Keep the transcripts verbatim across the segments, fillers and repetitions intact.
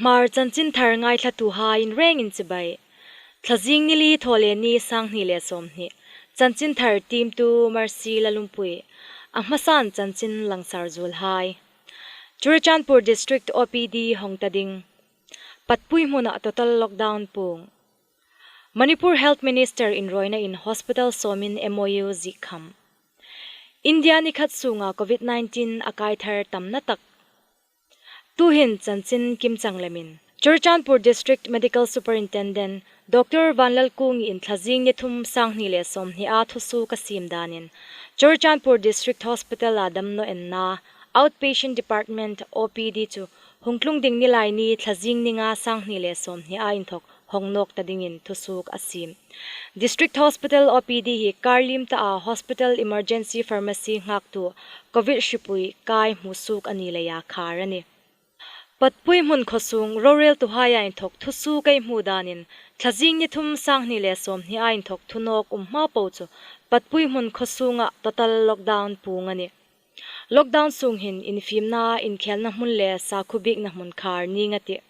Hmar chanchinthar ngaithlatuhai in rengin chibai. Thlazing ni li, Thawleni, sanghni le sawmhni. Chanchinthar tiemtu Mercy Lalumpui. A hmasan chanchin langsar zuolhai. Churachandpur District O P D hong ta ding. Patpui hmuna total lockdown puong. Manipur Health Minister inruoina in hospital sawmin M O U ziekkham. India ni khat sunga COVID nineteen a kai thar tamna tak. Tuhin chanchin kimchang lemin. Churachandpur District Medical Superintendent Doctor Vanlalkungi in Thlazing ni thum, sanghni le sawmhnia thusuok a siem danin, Churachandpur District Hospital-a damnaw enna Outpatient Department, O P D, chu hung tlung ding Nilaini, Thlazing ni nga, sanghni le sawmhnia inthok hong nawk ta dingin thusuok a siem. District Hospital O P D hi kar liem taa hospital emergency pharmacy nghaktu COVID hripui kai hmusuok a ni leia khar a nih. Patpui hmun khaw sung roreltuhaia inthok thusuok ei hmu danin, Thlazing ni thum, sanghni le sawmhnia inthok thunawk um hma po chu Patpui hmun khaw sunga total lockdown puong a nih. Lockdown sung hin infiemna, inkhelna hmun le sakhuo biekna hmun khar ning a tih.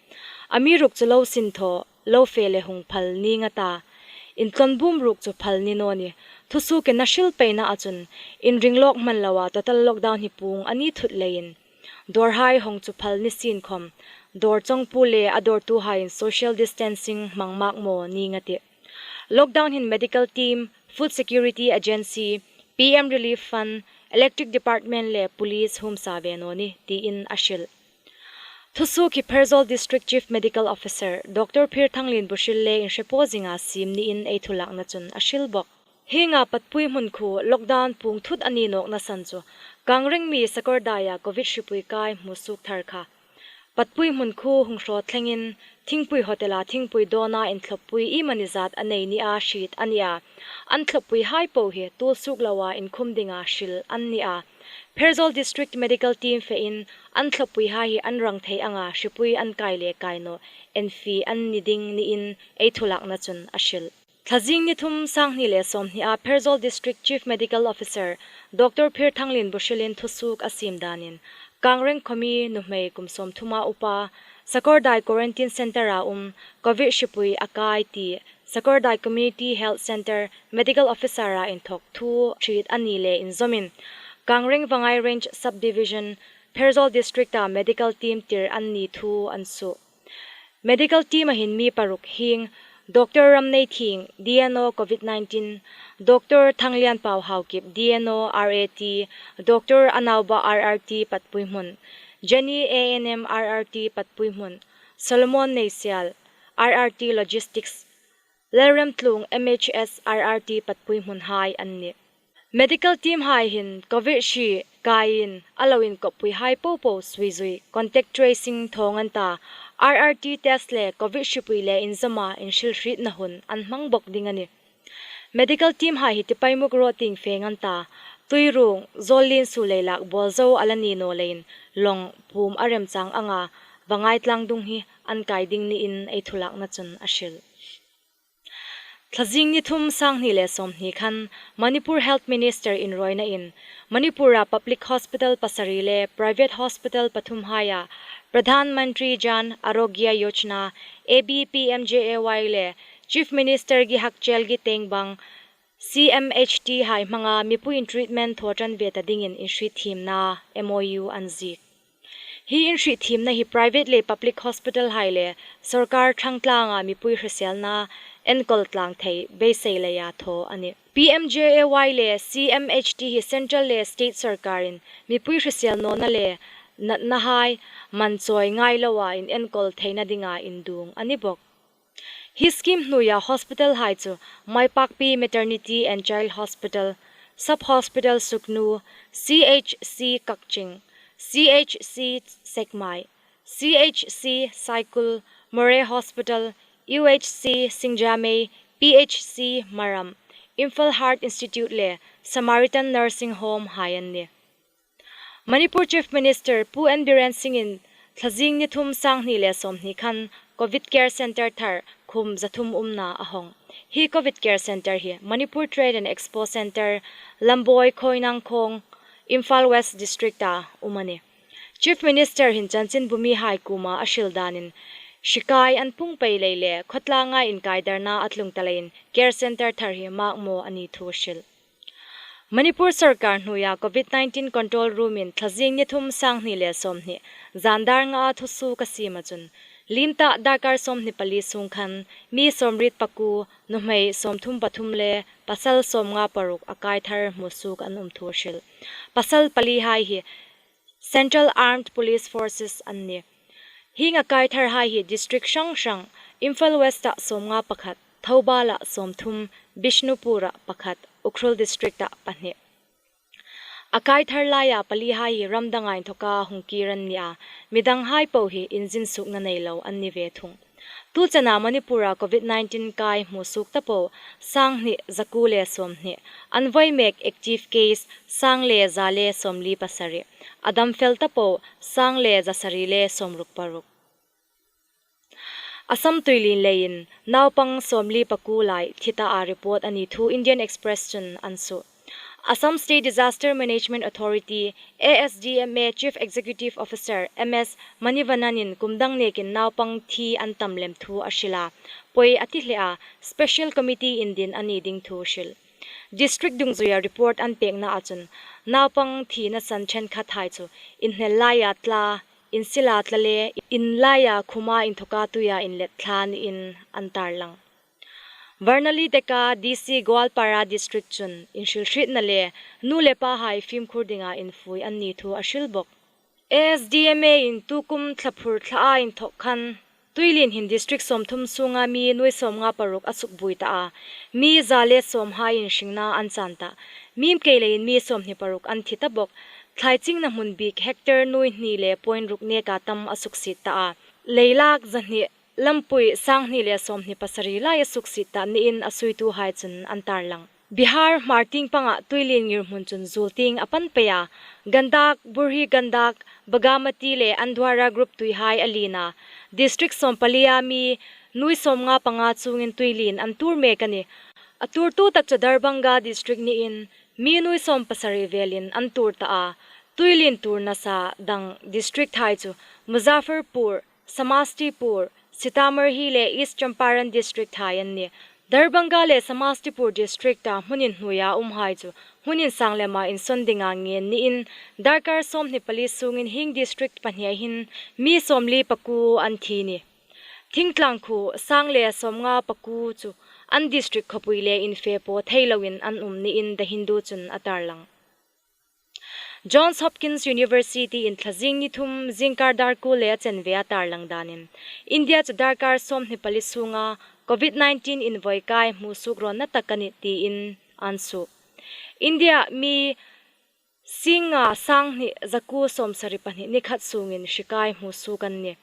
Amiruokchu lo sinthaw, lo fe le hung phal ning a ta. Intlonbum ruok chu phal ni naw nih. Thusuokin a hril peinaa chun, inring lawk hman loa total lockdown hi puong a ni thut leiin, dawrhai hawng chu phal ni sien khawm, dawr chawngpu le a dawrtuhaiin social distancing hmang mak maw ning a tih. Lockdown hin medical team, food security agency, P M relief fund, electric department le police huom sa ve naw nih, tiin a hril. Thusuok hi Pherzawl District Chief Medical Officer Doctor Phirthanglien Buhril le inhrepaw zinga siem niin ei thulakna chun a hril bawk. Hienga Patpui hmun khuo lockdown puong thut a ni nawkna san chu, Kangreng mi Sakordaia COVID hripui kai hmusuok thar kha. Patpui hmun khuo hung hraw thlengin, thingpui hotel-a thingpui dawna inthlawppui iemanizat a nei nia hriet a nih a. An thlawppuihai po hi tuolsuok loa inkhum dinga hril an ni a. Pherzawl District Medical Team fein an thlawppuihai hi an rang thei anga hripui an kai le kai naw enfie an ni ding niin ei thulakna chun a hril. Thlazing ni thum, sanghni le sawmhnia Pherzawl District Chief Medical Officer Doctor Phirthanglien Buhrilin thusuok a siem danin, Kangreng khawmi nuhmei kum sawmthuma upa, Sakawrdai Quarantine Centre-a um, COVID hripui a kai ti, Sakawrdai Community Health Centre Medical Officer-a inthok thu hriet a ni le inzawmin, Kangreng Vangai Range Subdivision, Pherzawl District-a medical team tir an ni thu an suo. Medical team-a hin mi paruk hieng, Doctor Ramneithieng, D N O COVID nineteen, Doctor Thanglianpau Haokip, D N O R A T, Doctor Anauba R R T Patpuihmun, Jenny A N M R R T Patpuihmun, Solomon Neisial, R R T Logistics, Lalremtlung M H S R R T Patpuihmun hai an nih. Medical team hai hin COVID hri kaiin a lo inkoppuihai popo suizui, contact tracing thawng an ta, R R T test le COVID hripui le inzawma inhrilhrietna hun an hmang bawk ding a nih. Medical team hai hi Tipaimukh Road tieng feng an ta, Tuiruong, Zawllien Suleilak, Bawlzo a la ni naw leiin, Lawng, Pum a remchang anga, Vangai Tlangdung hi an kai ding niin ei thulakna chun a hril. Thlazing ni thum, sanghni le sawmhni khan Manipur Health Minister inruoina in Manipur-a public hospital pasari le private hospital pathum haia Pradhan Mantri Jan Arogya Yojana, A B P M J A Y le Chief Minister-gi Hakchelgi Tengbang, C M H T hai hmanga mipuiin treatment thaw ṭan ve ta dingin inhrietthiemna M O U an ziek. Hi inhrietthiemna hi private le public hospital hai le sawrkar ṭhangtlanga mipui hriselna enkawl tlang thei beisei leia thaw a nih. P M J A Y le C M H T hi central le state sawrkarin mipui hrisel nawna le natnahai man chawi ngai loa inenkawl theina dinga induong a ni bawk. Hi scheme hnuoia hospital hai chu Maipakpi Maternity and Child Hospital, Sub Hospital Sugnu, C H C Kakching, C H C Sekmai, C H C Saikul, Moreh Hospital, U H C Singjamei, P H C Maram, Imphal Heart Institute le Samaritan Nursing Home hai an nih. Manipur Chief Minister Pu N Biren Singh-in Thlazing ni thum, sanghni le sawmhni khan COVID Care Centre thar khum zathum umna a hawng. Hi COVID Care Centre hi Manipur Trade and Expo Centre, Lamboi, Khoinangkhong, Imphal West District-a um a nih. Chief Minister hin chanchinbumihai kuoma a hril danin, hrikai an pung pei lei le khawtlanga inkai dharna a tlung ta leiin care centre thar hi makmaw a ni thu hril. Manipur sawrkar hnuoia COVID nineteen control room-in thlazing ni thum, sanghni le sawmhni, zan dar ngaa thusuok a siem a chun, limtak darkar sawmhni pali sung khan mi sawmriet pakuo, nuhmei sawmthum pathum le pasal sawmnga paruk a kai thar hmusuok an um thu hril. Pasal palihai hi Central Armed Police Forces an nih. Hieng a kai tharhai hi district hrang hrang, Imphal West-a sawmnga pakhat, Thoubal-a sawmthum, Bishnupur-a pakhat, Ukhrul District-a pahni. A kai thar laia palihai hi ram danga inthoka hung kir an ni a, midanghai po hi inzin suokna nei lo an ni ve thung. Tu chena Manipur-a COVID nineteen kai hmusuok ta po, sanghni zakuo le sawmhni, an voi mek active case, sang le za le sawmli pasari, a dam fel ta po, sang le zasari le sawmruk paruk. Assam tuilien leiin naupang sawmli pakuo lai thi ta a report a ni thu Indian Express chun an suo. Assam State Disaster Management Authority, A S D M A, Chief Executive Officer M S Manivannan-in kum dang nekin naupang thi an tam lem thu a hril a, poi a ti hle a, special committee indin a ni ding thu hril. District dungzuia report an peknaa chun, naupang thina san ṭhenkhathai chu inhnel laia tla, insila tla le in laia khuma inthoka tuia inlet thla niin an tarlang. Varnali Deka, D C Goalpara District chun inhrilhrietna le nu le pahai fimkhur dinga infui an ni thu a hril bawk. A S D M A-in tukum thlaphur thlaa inthok khan tuilien hin district sawmthum sunga mi nuoi sawmnga paruk a sukbuoi ta a, mi za le sawmhaiin hringna an chan ta. Miem kei leiin mi sawmhni paruk an thi ta bawk. Thlai chingna hmun bik hectare nuoi hni le point ruk neka tam a suksiet ta a, leilak zahni lampui sanghni le sawmhni pasari lai a suksiet ta niin a suituhai chun an tarlang. Bihar Hmar tieng panga tuilien ngirhmun chun zuol tieng a pan pei a, Gandak, Burhi Gandak, Bagamati le Andhwara group tuihai a lien a, district sawmpalia mi nuoi sawmnga panga chungin tuilien an tuor mek a nih. A tuortu tak chu Darbhanga district niin mi nuoi sawmpasari velin an tuor ta a, tuilien tuor nasa dang districthai chu Muzaffarpur, Samastipur, Sitamarhi le East Champaran districthai an nih. Darbhanga le Samastipur district-a hmun inhnuoia umhai chu hmun insang lema insawn dinga ngen niin darkar sawmhni pali sungin hieng district pahnia hin mi sawmli pakuo an thi a nih. Thingtlang khuo sang le sawmnga pakuo chu an district khawpui le infe paw thei loin an um niin The Hindu chun a tarlang. Johns Hopkins University-in thlazing ni thum zingkar dar kuo le a chenve a tarlang danin, India chu darkar sawmhni pali sunga COVID nineteen invoi kai hmusuok rawnna tak a nih tiin an suo. India mi singnga sanghni zakuo sawmsari pahni ni khat sungin hri kai hmusuok an nih.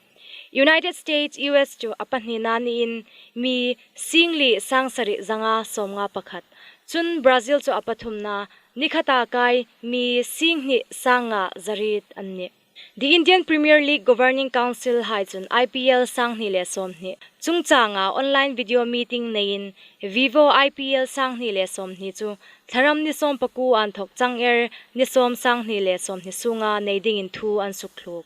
United States, U S chu a pahnina niin mi singli sangsari zanga sawmnga pakhat. Chun Brazil chu a pathumna, ni khata kai mi singhni sanga zariet an nih. The Indian Premier League Governing Council hai chun I P L sanghni le sawmhni chungchanga online video meeting neiin Vivo I P L sanghni le sawmhni chu thlaram ni sawmpakuo inthok chang er ni sawm sanghni le sawmhni sunga nei dingin thu an sukthluk.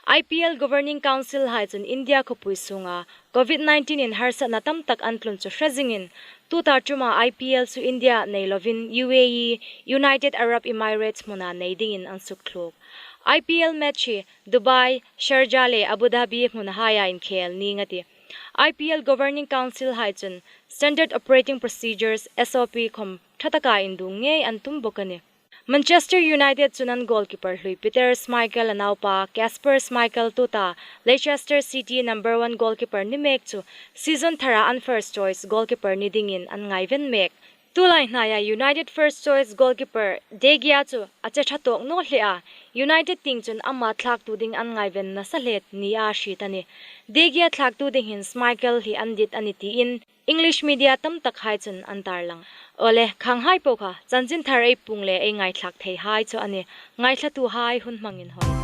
I P L Governing Council hai chun India khawpui sunga COVID nineteen-in harsatna tamtak an tlun chu hre zingin, tuta ṭuma I P L chu India nei lovin U A E, United Arab Emirates hmuna nei dingin an sukthluk. I P L match hi Dubai, Sharjah le Abu Dhabi hmunhaia inkhel ning a tih. I P L Governing Council hai chun Standard Operating Procedures, S O P khom ṭha taka indung ngei an tum bawk a nih. Manchester United chun an goalkeeper hlui Peter Schmeichel a naupa Kasper Schmeichel tuta Leicester City number one goalkeeper ni mek chu season thara an first choice goalkeeper ni dingin an ngaiven mek. Tulai hnaia United first choice goalkeeper De Gea chu a che ṭha tawk naw hle a, United tieng chun ama thlaktu ding an ngaiven nasa hle nia hriet a nih. De Gea thlaktu ding hin Schmeichel hi an dit a nih tiin English media tamtak hai chun an tarlang. Awle, khanghai po kha chanchin thar ei puong le ei ngaithlak theihai chu a nih. Ngaithlatuhai hun hmang inhawi.